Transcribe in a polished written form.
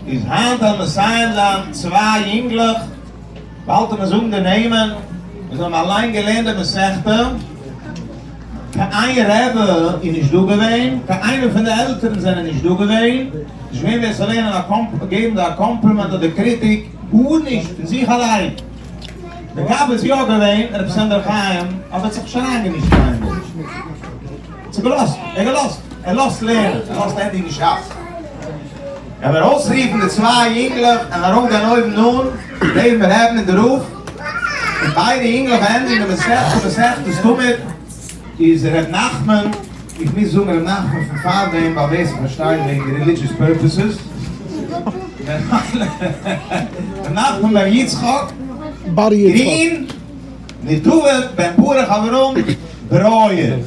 איז היינט וועלן מסיים זיין צוויי יונגלעך, באלד וועט מען זאגן די נעמען, וואס האבן אליין געלערנט די מסכתא, קיין איין רבי איז נישט דא געווען, קיין איינער פון די עלטערן זענען נישט דא געווען, נישט געווען ווער ס'זאל לערנען א קאמפ געבן די א קאמפלימענט אדער קריטיק, גארנישט, פון זיך אליין. די גבאי איז יא געווען, ר' סענדער חיים, אבער האט זיך נישט אריינגעמישט קיינמאל. האט זיך געלאזט, ער געלאזט, ער לאזט לערנען, ער לאזט ענדיגן שס. ווען מיר אויסרופן די צוויי יונגלעך און ארויפגיין אויבן אן, לעבן רעבן און די רב, און ביידע יונגלעך ענדיגן די מסכתא מסכת תמיד, איז ר' נחמן, איך מוז זאגן ר' נחמן פון פארדעם ווייל ווער ס'פארשטייט וועגן religious purposes, ר' נחמן בן יצחק גרין, נדבת בן ברוך אברהם ברויער.